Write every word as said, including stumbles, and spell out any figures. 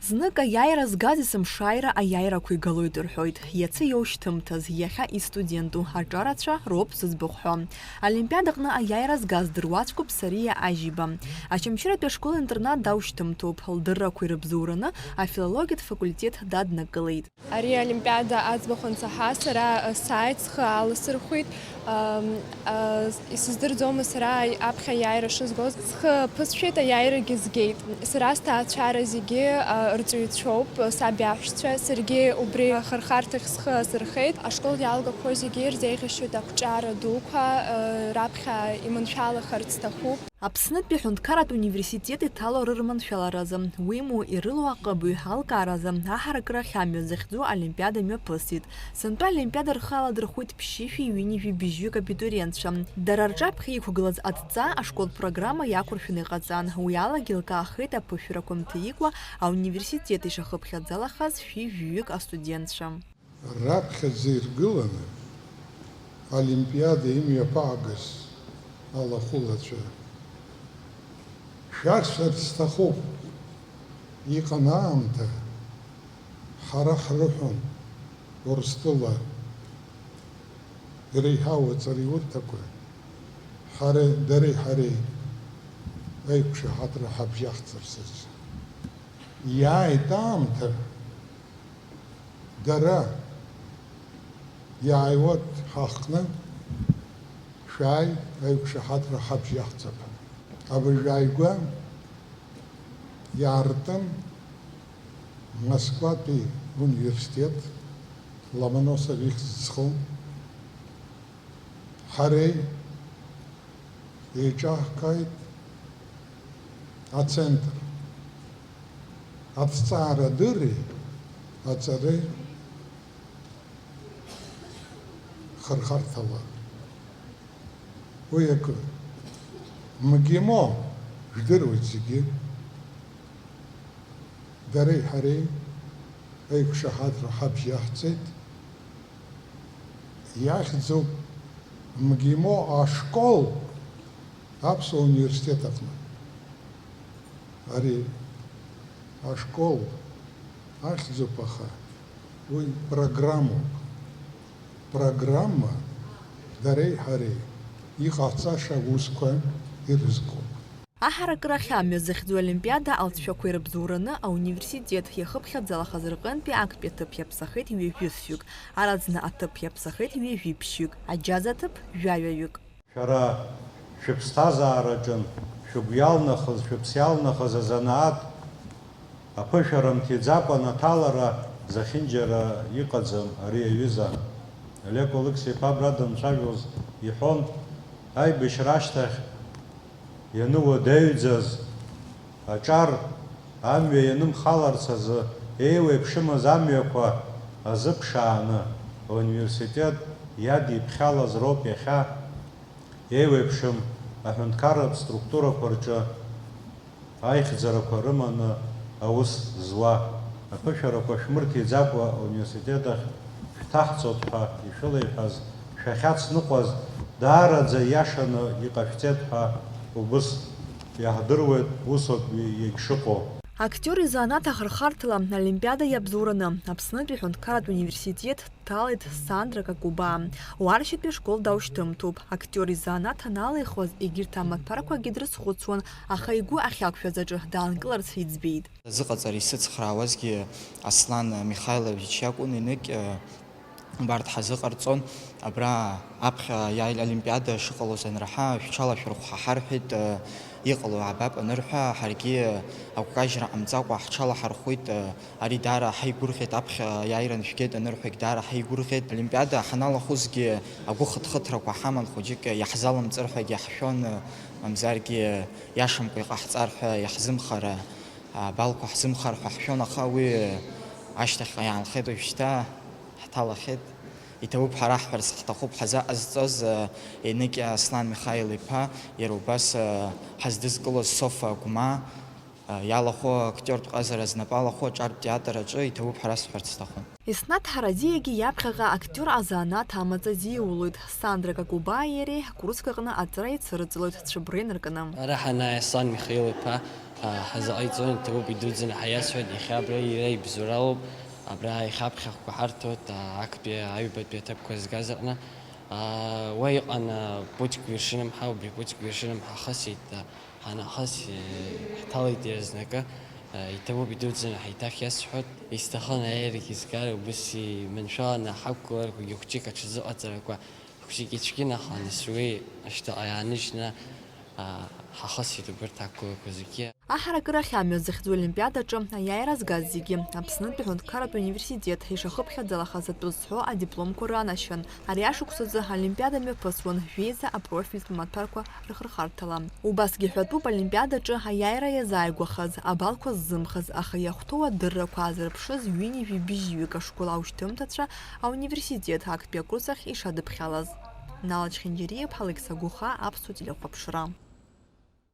Знык аиааира згаз есымшааира аиааирақәа игалоит рҳәоит. Иацы иоушьҭымҭаз, иахьа исстуденту аҿарацәа роуп зыӡбахә ҳәо. Олимпиадаҟны аиааира згаз здыруа цәгьоуп Сариа Ажьиба. Очамчыратәи ашкол-интернат даушьҭымҭоуп, лдыррақәа ирыбзоураны афилологиатә факультет даднакылеит. Ари аолимпиада аӡбахә ансаҳа, сара, а, сааит, схы ааласырхәит. Ам, а, исыздырӡомызт сара аԥхьа аиааира шызгоз. Схы ԥысшәеит, аиааирагьы згеит. Сара сҭаацәара зегьы, а, рҵаҩцәоуп, саб иаҳәшьцәа. Саргьы убри ахырхарҭахь схы азырхеит. Ашкол иалгақәоу зегьы ирзеиӷьасшьоит ақәҿиара дуқәа, а, раԥхьа иманшәалахарц сҭахуп. Аԥснытәи аҳәынҭқарратә университет иҭало рырманшәаларазы, уимоу ирылоу аҟыбаҩ алкааразы аҳаракыра ахьамҩа захьӡу олимпиада мҩаԥысит. Сынтәа олимпиада рхы аладырхәит ԥшьышәи ҩынҩажәи быжьҩык абитуриентцәа. Дара рҿаԥхьа иқәгылаз адҵа ашкол программа иақәыршәаны иҟаҵан, уи алагьы илкаахеит аԥышәарақәа мҭаикәа ауниверситет ишахыԥхьаӡалахаз шәи жәаҩык астудентцәа. Раԥхьаӡа иргыланы, олимпиада имҩаԥаагаз алахәылацәа, шәасҳәарц сҭахуп, иҟан аамҭа, ҳара ҳрыҳәон Урыстәыла иреиҳау аҵараиурҭақәа, ҳара, дареи ҳареи аиқәшаҳаҭра ҳабжьахҵарц азы. Иааит аамҭа, дара иааиуа дҳахкны, шәааи, аиқәшаҳаҭра ҳабжьахҵап ҳәа. Абыржә ааигәа иаартын Москватәи университет, Ломоносов ихьӡ зху, ҳареи еиҿаҳкааит ацентр, аҭҵаарадырреи аҵареи хырхарҭала. Уи акы. МГИМО, жәдыруеит зегьы. Дареи ҳареи аиқәшаҳаҭра ҳабжьаҳҵеит. Иахьӡуп МГИМО ашкол Аԥсуа университет аҟны. Ари ашкол ахьӡуп, аха уи программоуп. Программа дареи ҳареи иҟаҳҵаша аусқәа ирызкуп. Аҳаракыра ахьамҩа захьӡу олимпиада алҵшәақәа ирыбзоураны ауниверситет иахыԥхьаӡалахаз рҟынтәи актәи аҭыԥ иаԥсахеит ҩажәи фҩык, араӡны аҭыԥ иаԥсахеит ҩажәи ԥшьҩык, аџьаз аҭыԥ жәаҩаҩык. Шәара шәыԥсҭазаараҿын шәыгәиалнахыз, шәыԥсиалнахыз азанааҭ аԥышәара мҭиӡакәан аҭалара зехьынџьара иҟаӡам ари аҩыза. Олег Алықьса-иԥа абра данцәажәоз иҳәон, аибашьра ашьҭахь иануадаҩӡаз аҿар амҩа ианымхаларц азы еиуеиԥшымыз амҩақәа азыԥшааны, ауниверситет иадиԥхьалаз роуп иахьа еиуеиԥшым аҳәынҭқарратә структурақәа рҿы аихьӡарақәа рыманы аус зуа. Аԥышәарақәа шәмырҭиӡакәа ауниверситет ахь шәҭаҳҵоит ҳәа ишәылеиҳәаз, шәахьацныҟәаз даараӡа ииашаны иҟашәҵеит ҳәа убыс иаҳдыруеит, усоуп егьшыҟоу. Актиор изанааҭ ахырхарҭала олимпиада иабзоураны Аԥснытәи аҳәынҭқарратә университет дҭалеит Сандра Какубаа. Уаршьатәи ашкол даушьҭымҭоуп. Актиор изанааҭ аналихуаз, егьырҭ амаҭәарқәагьы дрызхәыцуан, аха игәы ахьақәшәаз аҿы даанкыларц иӡбеит. Зыҟаҵара исыцхраауазгьы Аслан Михайлович иакәын, енык, э, убарҭ ҳазыҟарҵон. Абра аԥхьа иааил-, олимпиада шыҟалоз анраҳа, шәҽалашәырхә ҳәа ҳарҳәеит, э, иҟало аабап анырҳәа, ҳаргьы агәкажьра ҟамҵакәа ҳҽалаҳархәит, э, ари даара ҳаигәырӷьеит, аԥхьа иааиран шәгеит анырҳәагь даара ҳаигәырӷьеит. Олимпиада ҳаналахәызгьы агәыхыҭхыҭрақәа ҳаман, хәыҷык иаҳзаламҵыр ҳәагьы ҳшәон, мамзаргьы иашамкәа иҟаҳҵар ҳәа иаҳзымхар, абалқәа ҳзымхар ҳәа ҳшәон, аха уи ашьҭахьҟа иаанхеит, уажәшьҭа ҳҭалахьеит. Иҭабуп ҳара ҳҳәарц ҳҭахуп ҳазыҟазҵаз, енык Аслан Михаил-иԥа, иара убас ҳаздызкылоз Софа Агәмаа, иалахәу актиортә ҟазара знапы алахәу аҿартә театр аҿы иҭабуп ҳәа расҳәарц сҭахуп. Еснаҭ Ҳаразиагьы иаԥхьаҟа актиор азанааҭ амаҵ азиулоит. Сандра Какубааи иареи Курск аҟны аҵара еицырҵалоит цәыббра инаркны. Ара ҳанааи Аслан Михаил-иԥа Ҳазыҟаиҵон, иҭабуп, идуӡӡаны ҳаиасҳәоит, иахьа абра иара ибзоуралоуп, абра иахьаԥхьахәқәа ҳарҭоит, а, актәи аҩбатәи аҭыԥқәа згаз аҟны. А, уа иҟан, а, пучк вершинымҳа, убри пучк вершинымҳа ҳахысит, а, ҳанахыс, э, ҳҭалеит иаразнакы, а, иҭабуп, идуӡӡаны ҳаиҭах иасҳәоит, исҭахын аиарагьы згар, убыс иманшәаланы ҳақәгыларақәагьы хәҷык аҽазыҟаҵарақәа, хәҷык ицәгьан, аха нас уи ашьҭаҟа иааныжьны, а, ҳахысит убырҭ ақәгылақәа зегьы. Аҳаракыра ахьамҩа зыхьӡу Олимпиадаҿы аиааира згаз зегьы, Аԥснытәи аҳәынҭқарратә университет ишахыԥхьаӡалахаз атәы зҳәо адипломқәа ранашьан. Ари ашықәсазы Олимпиада мҩаԥысуан жәеиза апрофильтә маҭәарқәа рхырхарҭала. Убасгьы ҳәатәуп Олимпиадаҿы аиааира иазааигәахаз, абалқәа ззымхыз, аха иахәҭоу адыррақәа аазырԥшыз ҩынҩажәи быжьҩык ашкол аушьҭымҭацәа ауниверситет актәи акурс ахь ишадыԥхьалаз. Нала Чхинџьариа-иԥҳа, Алықьса Гәыхаа, Аԥсуа телехәаԥшра.